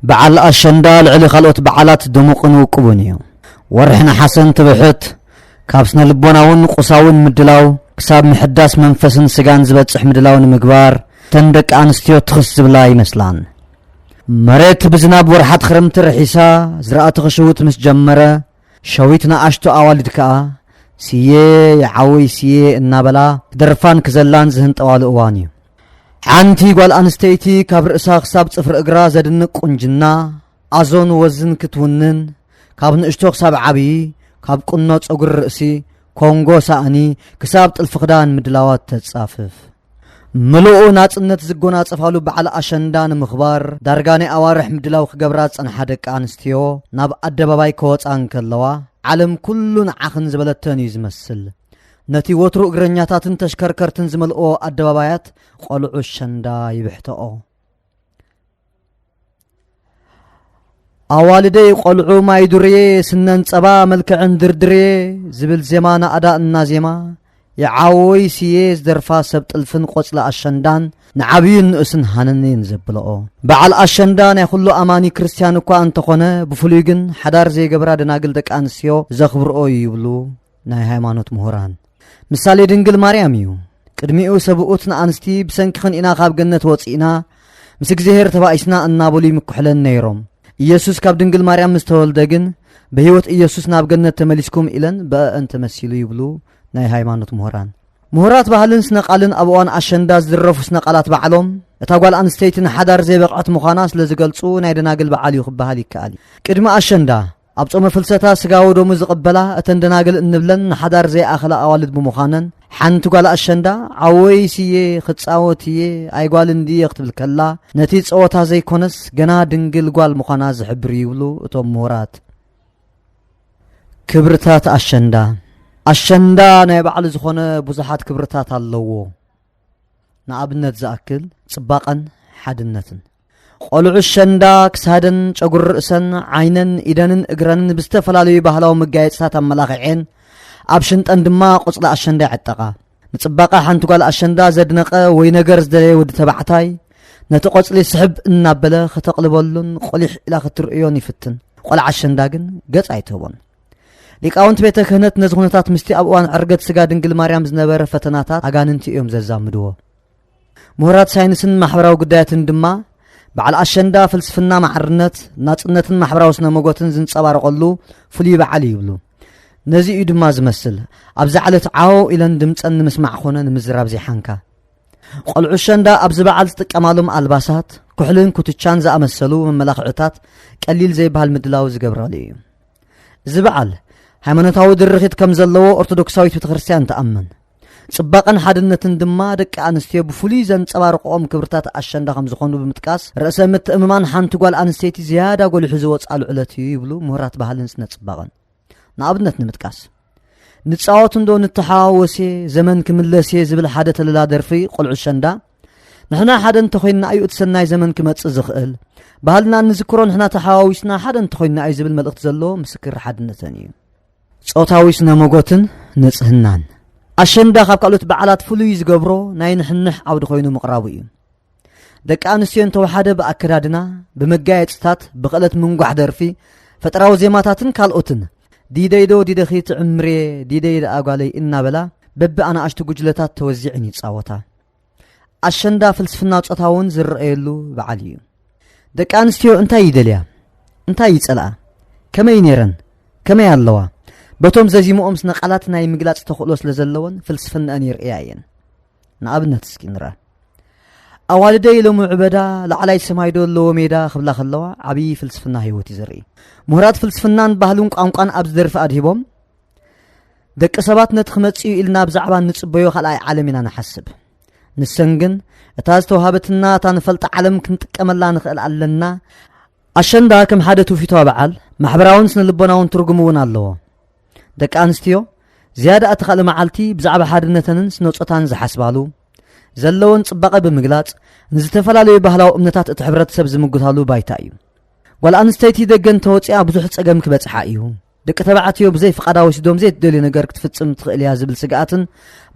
በዓል ኣሸንዳ ልዕሊ ካልኦት በዓላት ድሙቕን ውቁብን እዩ። ወርሒ ነሓሰ እንትብሕት፣ ካብ ስነ ልቦናውን ቁሳውን ምድላው ክሳብ ምሕዳስ መንፈስን ስጋን ዝበጽሕ ምድላው ንምግባር፣ እተን ደቂ ኣንስትዮ ትኽስ ዝብላ ይመስላን። መሬት ብዝናብ ወርሓት ክረምቲ ርሒሳ፣ ዝራእቲ ክሽውት ምስ ጀመረ፣ ሸዊት ንኣሽቱ ኣዋልድ ከኣ፣ "ስየ፣ የዓወይ ስየ" እናበላ ክደርፋን ክዘላን ዝህንጠዋሉ እዋን እዩ። ሓንቲ ጓል ኣንስተይቲ ካብ ርእሳ ክሳብ ጽፍሪ እግራ ዘድንቕ ቁንጅና፣ ኣዞን ወዝን ክትውንን፣ ካብ ንእሽቶ ክሳብ ዓብዪ፣ ካብ ቁኖ ጸጉሪ ርእሲ፣ ኮንጎ ሳእኒ፣ ክሳብ ጥልፊ ክዳን ምድላዋት ተጻፍፍ። ምሉእ ናጽነት ዝጎናጸፋሉ በዓል ኣሸንዳ ንምኽባር፣ ዳርጋ ናይ ኣዋርሕ ምድላው ክገብራ ዝጸንሓ ደቂ ኣንስትዮ ናብ ኣደባባይ ክወጻ እንከለዋ፣ ዓለም ኩሉ ንዓኽን ዝበለተን እዩ ዝመስል። ነቲ ወትሩ እግረኛታትን ተሽከርከርትን ዝመልእዎ ኣደባባያት ቆልዑ ኣሸንዳ ይብሕተኦ። ኣዋልደይ ቆልዑ ማይ ዱርየ፣ ስነን ጸባ መልክዕን ድርድርየ ዝብል ዜማ ናእዳ እናዜማ፣ የዓወይ ስየ ዝደርፋ ሰብ ጥልፍን ቆጽሊ ኣሸንዳን ንዓብዩን ንእስን ሃነን እየን ዘብለኦ። በዓል ኣሸንዳ ናይ ኩሉ ኣማኒ ክርስትያን እኳ እንተኾነ፣ ብፍሉይ ግን ሓዳር ዘይገብራ ደናግል ደቂ ኣንስትዮ ዘኽብርኦ እዩ ይብሉ ናይ ሃይማኖት ምሁራን። ምሳሌ ድንግል ማርያም እዩ። ቅድሚኡ ሰብኡት ንኣንስቲ፣ "ብሰንክኽን ኢና ካብ ገነት ወጺእና፣ ምስ እግዚኣብሔር ተባኢስና" እናበሉ ይምክሑለን ነይሮም። ኢየሱስ ካብ ድንግል ማርያም ምስ ተወልደ ግን፣ "ብህይወት ኢየሱስ ናብ ገነት ተመሊስኩም" ኢለን ብአእን ተመሲሉ ይብሉ ናይ ሃይማኖት ምሁራን። ምሁራት ባህልን ስነ ቃልን ኣብ እዋን ኣሸንዳ ዝድረፉ ስነ ቃላት ባዕሎም፣ እታ ጓል ኣንስተይቲ ንሓዳር ዘይበቕዐት ምዃና ስለ ዝገልጹ ናይ ደናግል በዓል እዩ ክበሃል ይከኣል እዩ። ቅድሚ ኣሸንዳ፣ ኣብ ጾመ ፍልሰታ ስጋ ወደሙ ዝቕበላ እተን ደናግል እንብለን ንሓዳር ዘይኣኸላ ኣዋልድ ብምዃነን፣ ሓንቲ ጓል ኣሸንዳ "ዓወይ ስየ ክጻወት እየ ኣይጓል እንድየ" ክትብል ከላ፣ ነቲ ጸወታ ዘይኮነስ ገና ድንግል ጓል ምዃና ዝሕብር እዩ ይብሉ እቶም ምሁራት። ክብርታት ኣሸንዳ። ኣሸንዳ ናይ ባዕሉ ዝኾነ ብዙሓት ክብርታት ኣለዎ። ንኣብነት ዝኣክል፣ ጽባቐን ሓድነትን። ቆልዑ ኣሸንዳ ክሳደን፣ ጨጉሪ ርእሰን፣ ዓይነን፣ ኢደንን እግረንን ብዝተፈላለዩ ባህላዊ መጋየጽታት ኣመላኺዐን፣ ኣብ ሽንጠን ድማ ቆጽሊ ኣሸንዳ ይዕጠቓ። ንጽባቐ ሓንቲ ጓል ኣሸንዳ ዘድነቐ ወይ ነገር ዝደለየ ወዲ ተባዕታይ፣ ነቲ ቆጽሊ ስሕብ እናበለ ከተቕልበሉን ቁሊሕ ኢላ ክትርእዮን ይፍትን። ቆልዓ ኣሸንዳ ግን ገጽ ኣይትህቦን። ሊቃውንቲ ቤተ ክህነት ነዚ ኩነታት ምስቲ ኣብ እዋን ዕርገት ስጋ ድንግል ማርያም ዝነበረ ፈተናታት ኣጋንንቲ እዮም ዘዛምድዎ። ምሁራት ሳይንስን ማሕበራዊ ጉዳያትን ድማ፣ በዓል ኣሸንዳ ፍልስፍና ማዕርነት፣ ናጽነትን ማሕበራዊ ስነ መጎትን ዝንጸባረቐሉ ፍሉይ በዓል እዩ ይብሉ። ነዚ እዩ ድማ ዝመስል፣ ኣብዛ ዕለት ዓው ኢለን ድምጸን ንምስማዕ ኾነ ንምዝራብ ዘይሓንካ። ቆልዑ ኣሸንዳ ኣብዚ በዓል ዝጥቀማሎም ኣልባሳት፣ ኩሕልን ኩትቻን ዝኣመሰሉ መመላኽዕታት ቀሊል ዘይበሃል ምድላው ዝገብራሉ እዩ። እዚ በዓል፣ ሃይማኖታዊ ድርኺት ከም ዘለዎ ኦርቶዶክሳዊት ቤተክርስትያን ትኣምን። ጽባቐን ሓድነትን ድማ ደቂ ኣንስትዮ ብፍሉይ ዘንጸባርቕኦም ክብርታት ኣሸንዳ ከም ዝኾኑ ብምጥቃስ፣ ርእሰ ምትእምማን ሓንቲ ጓል ኣንስተይቲ ዝያዳ ጎሊሑ ዝወጽኣሉ ዕለት እዩ ይብሉ ምሁራት ባህልን ስነ ጽባቐን። ንኣብነት ንምጥቃስ፣ "ንጻወት እንዶ ንተሓዋወሴ፣ ዘመን ክምለሴ" ዝብል ሓደ ተለላ ደርፊ ቆልዑ ኣሸንዳ፣ "ንሕና ሓደ እንተኾይንና እዩ እቲ ሰናይ ዘመን ክመጽእ ዝኽእል። ባህልና እንዝክሮ ንሕና ተሓዋዊስና ሓደ እንተኾይንና እዩ" ዝብል መልእኽቲ ዘለዎ ምስክር ሓድነተን እዩ። ጾታዊ ስነ መጎትን ንጽህናን። ኣሸንዳ ካብ ካልኦት በዓላት ፍሉይ ዝገብሮ ናይ ንሕንሕ ዓውዲ ኮይኑ ምቕራቡ እዩ። ደቂ ኣንስትዮ እንተወሓደ ብኣከዳድና፣ ብመጋየጽታት፣ ብኽእለት ምንጓሕ ደርፊ፣ ፈጠራዊ ዜማታትን ካልኦትን፣ "ዲደይዶ ዲደኺ ትዕምርየ፣ ዲደይ ደኣ ጓለይ" እናበላ በብኣናእሽቱ ጉጅለታት ተወዚዕን ይጻወታ። ኣሸንዳ ፍልስፍና ጾታ እውን ዝረኣየሉ በዓል እዩ። ደቂ ኣንስትዮ እንታይ ይደልያ? እንታይ ይጸልኣ? ከመይ ነይረን? ከመይ ኣለዋ? በቶም ዘዚምኦም ስነ ቃላት ናይ ምግላጽ ተኽእሎ ስለ ዘለወን ፍልስፍናኣን የርእያ እየን። ንኣብነት እስኪ ንርኣ። "ኣዋልደይ ሎሚ ዕበዳ፣ ላዕላይ ሰማይ ዶ ኣለዎ ሜዳ?" ክብላ ከለዋ ዓብዪ ፍልስፍና ህይወት እዩ ዘርኢ። ምሁራት ፍልስፍናን ባህልን ቋንቋን ኣብዚ ደርፊ ኣድሂቦም፣ ደቂ ሰባት ነቲ ክመጽእ እዩ ኢልና ብዛዕባ እንጽበዮ ካልኣይ ዓለም ኢና ንሓስብ። ንሰን ግን፣ "እታ ዝተዋህበትና፣ እታ ንፈልጣ ዓለም ክንጥቀመላ ንኽእል ኣለና። ኣሸንዳ ከም ሓደ ትውፊታዊ በዓል፣ ማሕበራውን ስነ ልቦናውን ትርጉም እውን ኣለዎ። ደቂ ኣንስትዮ፣ ዝያዳ እቲ ካልእ መዓልቲ ብዛዕባ ሓድነተንን ስነ ጾታን ዝሓስባሉ፣ ዘለወን ጽባቐ ብምግላጽ፣ ንዝተፈላለዩ ባህላዊ እምነታት እቲ ሕብረተሰብ ዝምጉታሉ ባይታ እዩ። ጓል ኣንስተይቲ ደገ እንተወጺኣ ብዙሕ ጸገም ክበጽሓ እዩ። ደቂ ተባዕትዮ ብዘይ ፍቓዳ ወሲዶም ዘይትደልዮ ነገር ክትፍጽም ትኽእል እያ ዝብል ስግኣትን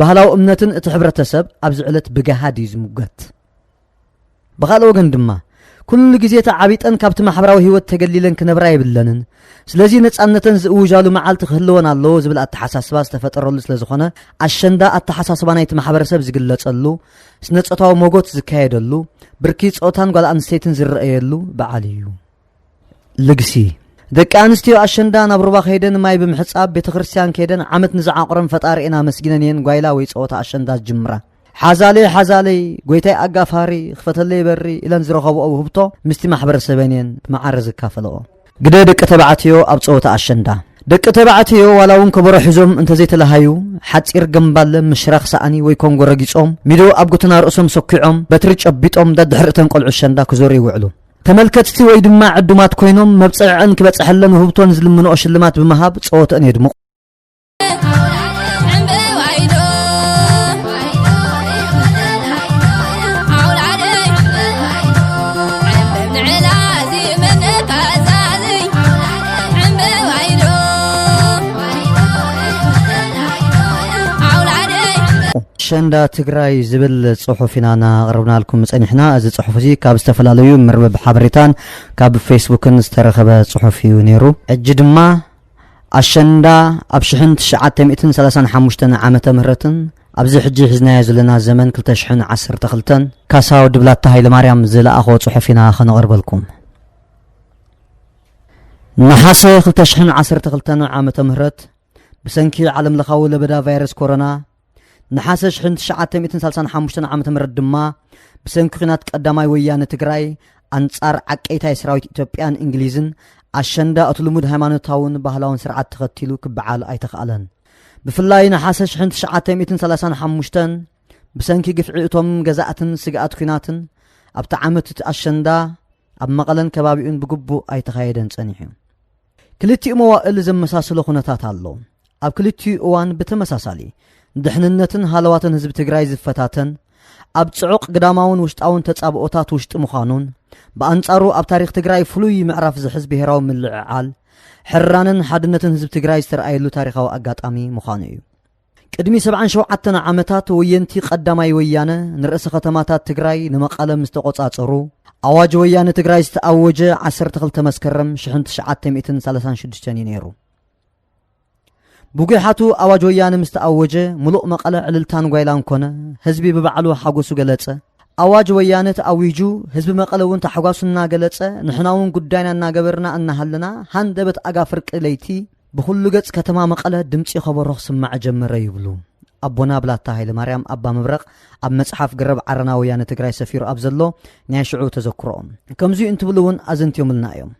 ባህላዊ እምነትን እቲ ሕብረተሰብ ኣብዚ ዕለት ብገሃድ እዩ ዝምጎት። ብኻልእ ወገን ድማ፣ ኩሉ ግዜ ተዓቢጠን ካብቲ ማሕበራዊ ህይወት ተገሊለን ክነብራ የብለንን። ስለዚ ነጻነተን ዝእውጃሉ መዓልቲ ክህልወን ኣለዎ ዝብል ኣተሓሳስባ ዝተፈጠረሉ ስለ ዝኾነ፣ ኣሸንዳ ኣተሓሳስባ ናይቲ ማሕበረሰብ ዝግለጸሉ፣ ስነ ጾታዊ ሞጎት ዝካየደሉ፣ ብርኪ ጾታን ጓል ኣንስተይትን ዝረኣየሉ በዓል እዩ። ልግሲ። ደቂ ኣንስትዮ ኣሸንዳ ናብ ሩባ ከይደን ማይ ብምሕጻብ፣ ቤተ ክርስቲያን ከይደን ዓመት ንዝዓቑረን ፈጣሪኤን ኣመስጊነን እየን ጓይላ ወይ ጸወታ ኣሸንዳ ዝጅምራ። ሓዛለይ ሓዛለይ፣ ጎይታይ ኣጋፋሪ፣ ክፈተለይ በሪ ኢለን ዝረኸብኦ ውህብቶ ምስቲ ማሕበረሰበን እየን ብመዓረ ዝካፈለኦ። ግደ ደቂ ተባዕትዮ ኣብ ጸወታ ኣሸንዳ። ደቂ ተባዕትዮ ዋላ እውን ከበሮ ሒዞም እንተዘይተለሃዩ፣ ሓጺር ገምባለ፣ ምሽራኽ ሳእኒ ወይ ኮንጎ ረጊጾም፣ ሚዶ ኣብ ጎተና ርእሶም ሰኲዖም፣ በትሪ ጨቢጦም፣ ደድሕሪ እተን ቆልዑ ኣሸንዳ ክዞሩ ይውዕሉ። ተመልከትቲ ወይ ድማ ዕዱማት ኮይኖም፣ መብጽዕዐን ክበጽሐለን ውህብቶን ዝልምንኦ ሽልማት ብምሃብ ጸወተአን የድምቑ። ኣሸንዳ ትግራይ ዝብል ጽሑፍ ኢና እናቕረብናልኩም ጸኒሕና። እዚ ጽሑፍ እዚ ካብ ዝተፈላለዩ መርበብ ሓበሬታን ካብ ፌስቡክን ዝተረኸበ ጽሑፍ እዩ ነይሩ። ሕጂ ድማ ኣሸንዳ ኣብ ሽሕን ትሽዓተ ሚእትን ሰላሳን ሓሙሽተን ዓመተ ምህረትን ኣብዚ ሕጂ ሒዝናዮ ዘለና ዘመን ክልተ ሽሕን ዓሰርተ ክልተን ካሳ ወዲ ብላታ ሃይለማርያም ዝለኣኾ ጽሑፍ ኢና ከነቕርበልኩም። ነሓሰ ክልተ ሽሕን ዓሰርተ ክልተን ዓመተ ምህረት ብሰንኪ ዓለምለኻዊ ለበዳ ቫይረስ ኮሮና፣ ነሓሰ ሽሕን ትሽዓተ ሚእትን ሰላሳን ሓሙሽተን ዓመተ ምህረት ድማ ብሰንኪ ኲናት ቀዳማይ ወያነ ትግራይ ኣንጻር ዓቀይታይ ሰራዊት ኢትዮጵያን እንግሊዝን፣ ኣሸንዳ እቲ ልሙድ ሃይማኖታውን ባህላውን ስርዓት ተኸቲሉ ክበዓል ኣይተኻእለን። ብፍላይ ነሓሰ ሽሕን ትሽዓተ ሚእትን ሰላሳን ሓሙሽተን ብሰንኪ ግፍዒ እቶም ገዛእትን ስግኣት ኲናትን ኣብቲ ዓመት እቲ ኣሸንዳ ኣብ መቐለን ከባቢኡን ብግቡእ ኣይተኻየደን ጸኒሑ። ክልቲኡ መዋእል ዘመሳስሎ ኩነታት ኣሎ። ኣብ ክልቲኡ እዋን ብተመሳሳሊ፣ ንድሕንነትን ሃለዋትን ህዝቢ ትግራይ ዝፈታተን፣ ኣብ ጽዑቕ ግዳማውን ውሽጣውን ተጻብኦታት ውሽጢ ምዃኑን፣ ብኣንጻሩ ኣብ ታሪኽ ትግራይ ፍሉይ ምዕራፍ ዝሕዝ ብሄራዊ ምልዕዓል፣ ሕራንን ሓድነትን ህዝቢ ትግራይ ዝተረኣየሉ ታሪኻዊ ኣጋጣሚ ምዃኑ እዩ። ቅድሚ ሰብዓን ሸውዓተን ዓመታት ወየንቲ ቀዳማይ ወያነ ንርእሰ ከተማታት ትግራይ ንመቐለ ምስ ተቖጻጸሩ፣ ኣዋጅ ወያነ ትግራይ ዝተኣወጀ ዓሰርተ ክልተ መስከረም ሽሕን ትሽዓተ ሚእትን ሰላሳን ሽዱሽተን እዩ ነይሩ። ብጒሓቱ ኣዋጅ ወያነ ምስ ተኣወጀ፣ ምሉእ መቐለ ዕልልታን ጓይላን ኮነ። ህዝቢ ብባዕሉ ሓጎሱ ገለጸ። ኣዋጅ ወያነ ተኣዊጁ፣ ህዝቢ መቐለ እውን ታሕጓሱ እናገለጸ፣ ንሕና እውን ጉዳይና እናገበርና እናሃለና፣ ሃንደበት ኣጋ ፍርቂ ለይቲ ብኹሉ ገጽ ከተማ መቐለ ድምጺ ከበሮ ክስማዕ ጀመረ ይብሉ ኣቦና ብላታ ሃይለማርያም ኣባ መብረቕ ኣብ መጽሓፍ ገረብ ዓረና ወያነ ትግራይ ሰፊሩ ኣብ ዘሎ ናይ ሽዑ ተዘክሮኦም። ከምዚ እንትብሉ እውን ኣዘንትዮምልና እዮም።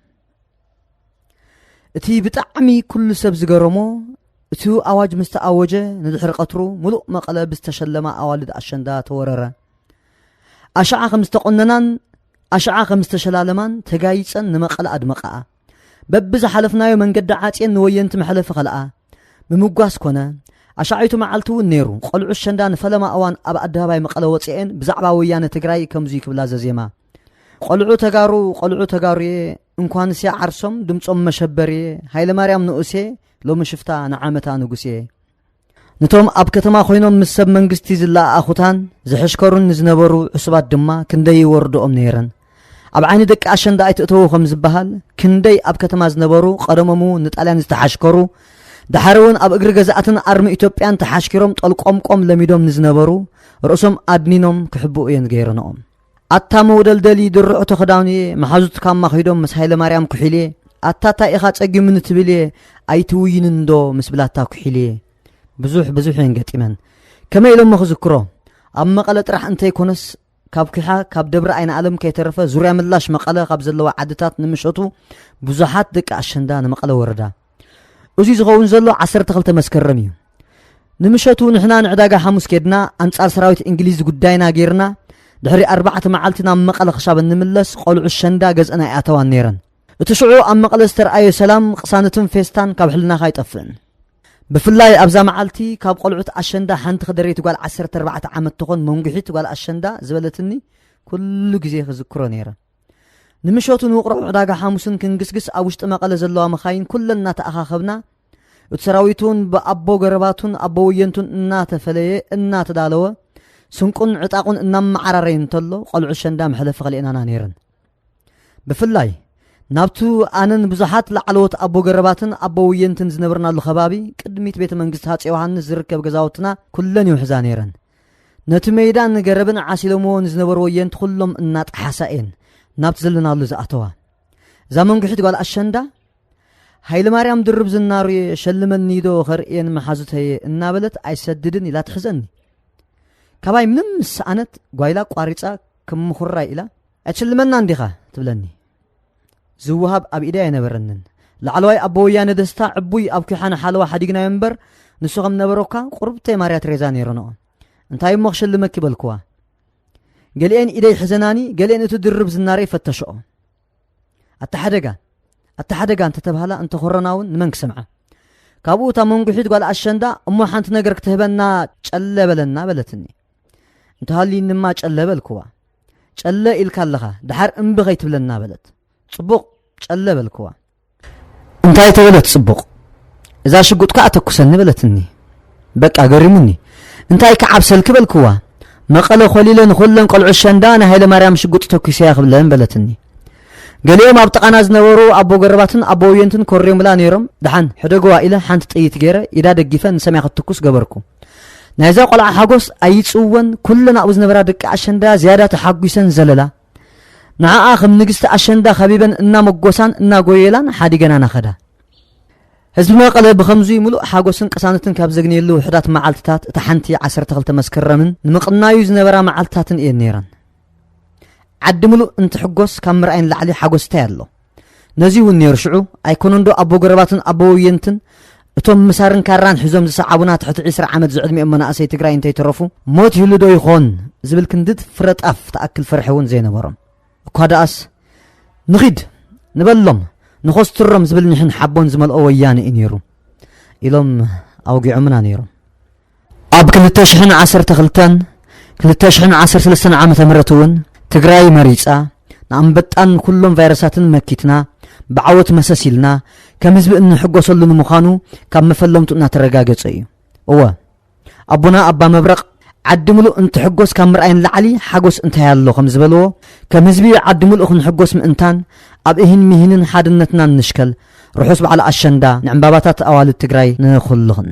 እቲ ብጣዕሚ ኩሉ ሰብ ዝገረሞ፣ እቲ ኣዋጅ ምስ ተኣወጀ ንድሕሪ ቀትሩ ምሉእ መቐለ ብዝተሸለማ ኣዋልድ ኣሸንዳ ተወረረ። ኣሽዓ ከም ዝተቖነናን ኣሽዓ ከም ዝተሸላለማን ተጋይጸን ንመቐለ ኣድመቐኣ። በብዝሓለፍናዮ መንገዲ ዓጽየን ንወየንቲ መሕለፊ ከልኣ። ምምጓስ ኮነ። ኣሻዒቱ መዓልቲ እውን ነይሩ። ቆልዑ ኣሸንዳ ንፈለማ እዋን ኣብ ኣደባባይ መቐለ ወጺኤን ብዛዕባ ወያነ ትግራይ ከምዙይ ክብላ ዘዜማ። ቆልዑ ተጋሩ፣ ቆልዑ ተጋሩየ፣ እንኳንስያ ዓርሶም ድምጾም መሸበርየ፣ ሃይለማርያም ንኡስየ፣ ሎሚ ሽፍታ ንዓመታ ንጉስየ። ነቶም ኣብ ከተማ ኮይኖም ምስ ሰብ መንግስቲ ዝለኣኣኹታን ዝሕሽከሩን ንዝነበሩ ዕሱባት ድማ ክንደይ ይወርድኦም ነይረን። ኣብ ዓይኒ ደቂ ኣሸንዳ ኣይትእተዉ ከም ዝበሃል፣ ክንደይ ኣብ ከተማ ዝነበሩ ቀደሞም እውን ንጣልያን ዝተሓሽከሩ፣ ደሓር እውን ኣብ እግሪ ገዛእትን ኣርሚ ኢትዮጵያን ተሓሽኪሮም ጠልቆምቆም ለሚዶም ንዝነበሩ ርእሶም ኣድኒኖም ክሕብኡ እየን ገይረንኦም። ኣታ መውደልደሊ ድርዑ ተኸዳውንየ፣ መሓዙት ካማ ኺዶም ምስ ሃይለ ማርያም ኩሒልየ፣ ኣታ ታይ ኢኻ ጸጊሙኒ ትብልየ፣ ኣይትውይንን ዶ ምስ ብላታ ኩሒልየ። ብዙሕ ብዙሕ እየን ገጢመን። ከመይ ኢሎሞ ክዝክሮ? ኣብ መቐለ ጥራሕ እንተይኮነስ፣ ካብ ኲሓ፣ ካብ ደብረ ኣይነ ኣለም ከይተረፈ፣ ዙርያ ምላሽ መቐለ ካብ ዘለዋ ዓድታት ንምሸቱ ብዙሓት ደቂ ኣሸንዳ ንመቐለ ወረዳ። እዚ ዝኸውን ዘሎ ዓሰርተ ክልተ መስከረም እዩ። ንምሸቱ ንሕና ንዕዳጋ ሓሙስ ኬድና፣ ኣንጻር ሰራዊት እንግሊዝ ጉዳይና ጌርና፣ ድሕሪ ኣርባዕተ መዓልቲ ናብ መቐለ ክሻብ እንምለስ፣ ቆልዑ ኣሸንዳ ገዝአን ኣይኣተዋን ነይረን። እቲ ሽዑ ኣብ መቐለ ዝተርኣየ ሰላም፣ ቅሳነትን ፌስታን ካብ ሕልናኻ ኣይጠፍእን። ብፍላይ ኣብዛ መዓልቲ፣ ካብ ቆልዑት ኣሸንዳ ሓንቲ ክደረይቲ ጓል ዓሰርተ ኣርባዕተ ዓመት ትኾን መንጉሒት ጓል ኣሸንዳ ዝበለትኒ፣ ኩሉ ግዜ ክዝክሮ ነይረ። ንምሸቱ ንውቕሮ ዕዳጋ ሓሙስን ክንግስግስ ኣብ ውሽጢ መቐለ ዘለዋ መኻይን ኩለን እናተኣኻኸብና፣ እቲ ሰራዊት እውን ብኣቦ ገረባቱን ኣቦ ወየንቱን እናተፈለየ፣ እናተዳለወ፣ ስንቁን ዕጣቑን እናመዓራረየ እንተሎ፣ ቆልዑ ኣሸንዳ መሕለፊ ከሊእናና ነይረን። ብፍላይ ናብቱ ኣነን ብዙሓት ላዕለዎት ኣቦ ገረባትን ኣቦ ውየንትን ዝነበርናሉ ከባቢ ቅድሚት ቤተ መንግስቲ ሃፀይ ዮሃንስ ዝርከብ ገዛውትና ኩለን ይውሕዛ ነይረን። ነቲ ሜዳን ገረብን ዓሲሎምዎ ንዝነበሩ ወየንቲ ኩሎም እናጠሓሳ እየን ናብቲ ዘለናሉ ዝኣተዋ። እዛ መንጉሒት ጓል ኣሸንዳ፣ "ሃይለ ማርያም ድርብ ዝናሩ እየ፣ ሸልመኒ ዶ ኸርእየን መሓዙተየ" እናበለት ኣይሰድድን ኢላ ትሕዘኒ። ካባይ ምንም ምስ ሰኣነት ጓይላ ቋሪፃ፣ ክምኹራይ ኢላ፣ "ኣይትሽልመና እንዲኻ?" ትብለኒ። ዝወሃብ ኣብ ኢደይ ኣይነበረንን። ላዕለዋይ ኣቦ ወያነ ደስታ ዕቡይ ኣብ ኪሓነ ሓለዋ ሓዲግናዮ እምበር፣ ንሱ ከም ነበረኳ ቁሩብ ተይ ማርያ ትሬዛ ነይረንኦ። እንታይ እሞ ክሽልመኪ በልክዋ። ገሊኤን ኢደይ ሕዘናኒ፣ ገሊኤን እቲ ድርብ ዝናረይ ፈተሸኦ። ኣታ ሓደጋ፣ ኣታ ሓደጋ እንተተባህላ እንተኾረና እውን ንመን ክሰምዓ? ካብኡ እታ መንጉሒት ጓል ኣሸንዳ፣ "እሞ ሓንቲ ነገር ክትህበና ጨለ በለና" በለትኒ። እንተሃልዩንማ ጨለ በልክዋ። "ጨለ ኢልካ ኣለኻ፣ ደሓር እምቢ ከይትብለና" በለት። ጽቡቕ፣ ጨለ በልክዋ። "እንታይ ተበለት ጽቡቕ? እዛ ሽጉጥ ከኣ ተኩሰኒ" በለትኒ። በቃ ገሪሙኒ። "እንታይ ክዓብሰልኪ?" በልክዋ። "መቐለ ኮሊለ ንኹለን ቆልዑ ሸንዳ ንሃይለ ማርያም ሽጉጥ ተኩሰያ ክብለን" በለትኒ። ገሊኦም ኣብ ጥቓና ዝነበሩ ኣቦ ገረባትን ኣቦ ውየንትን ኮርዮምላ ነይሮም። "ደሓን ሕደግዋ" ኢለ ሓንቲ ጥይት ገይረ ኢዳ ደጊፈ ንሰማይ ክትትኩስ ገበርኩ። ናይዛ ቆልዓ ሓጎስ ኣይጽወን፣ ኩለን ኣብኡ ዝነበራ ደቂ ኣሸንዳ ዝያዳ ተሓጒሰን ዘለላ። ንዓኣ ከም ንግስቲ ኣሸንዳ ከቢበን እናመጎሳን እናጎየላን ሓዲገናና ኸዳ። ህዝቢ መቐለ ብኸምዙይ ምሉእ ሓጎስን ቅሳነትን ካብ ዘግንየሉ ውሑዳት መዓልትታት እታ ሓንቲ ዓሰርተ ክልተ መስከረምን ንምቕናዩ ዝነበራ መዓልትታትን እየን ነይረን። ዓዲ ምሉእ እንትሕጎስ ካብ ምርኣይ ንላዕሊ ሓጎስ እንታይ ኣሎ? ነዚ እውን ነይሩ ሽዑ ኣይኮነንዶ ኣቦ ገረባትን ኣቦ ወየንትን እቶም ምሳርን ካራን ሒዞም ዝሰዓቡና ትሕቲ ዕስራ ዓመት ዝዕድሚኦም መናእሰይ ትግራይ እንተይተረፉ ሞት ይህሉ ዶ ይኾን ዝብል ክንድት ፍረጣፍ ተኣክል ፍርሒ እውን ዘይነበሮም። እኳ ደኣስ "ንኺድ ንበሎም፣ ንኾስትሮም" ዝብል ኒሕን ሓቦን ዝመልኦ ወያነ እዩ ነይሩ ኢሎም ኣውጊዖምና ነይሮም። ኣብ ክልተ ሽሕን ዓሰርተ ክልተን ክልተ ሽሕን ዓሰርተ ሰለስተን ዓመተ ምህረት እውን ትግራይ መሪፃ ንኣንበጣን ኩሎም ቫይረሳትን መኪትና ብዓወት መሰስ ኢልና ከም ህዝቢ እንሕጎሰሉ ንምዃኑ ካብ መፈለምቱ እናተረጋገፀ እዩ። እወ፣ ኣቦና ኣባ መብረቕ ዓዲ ምሉእ እንትሕጎስ ካብ ምርኣይ ንላዕሊ ሓጎስ እንታይ ኣሎ ከም ዝበልዎ፣ ከም ህዝቢ ዓዲ ምሉእ ክንሕጎስ ምእንታን ኣብ እሂን ምሂንን ሓድነትና ንሽከል። ርሑስ በዓል ኣሸንዳ ንዕምባባታት ኣዋልድ ትግራይ ንኹልኽን።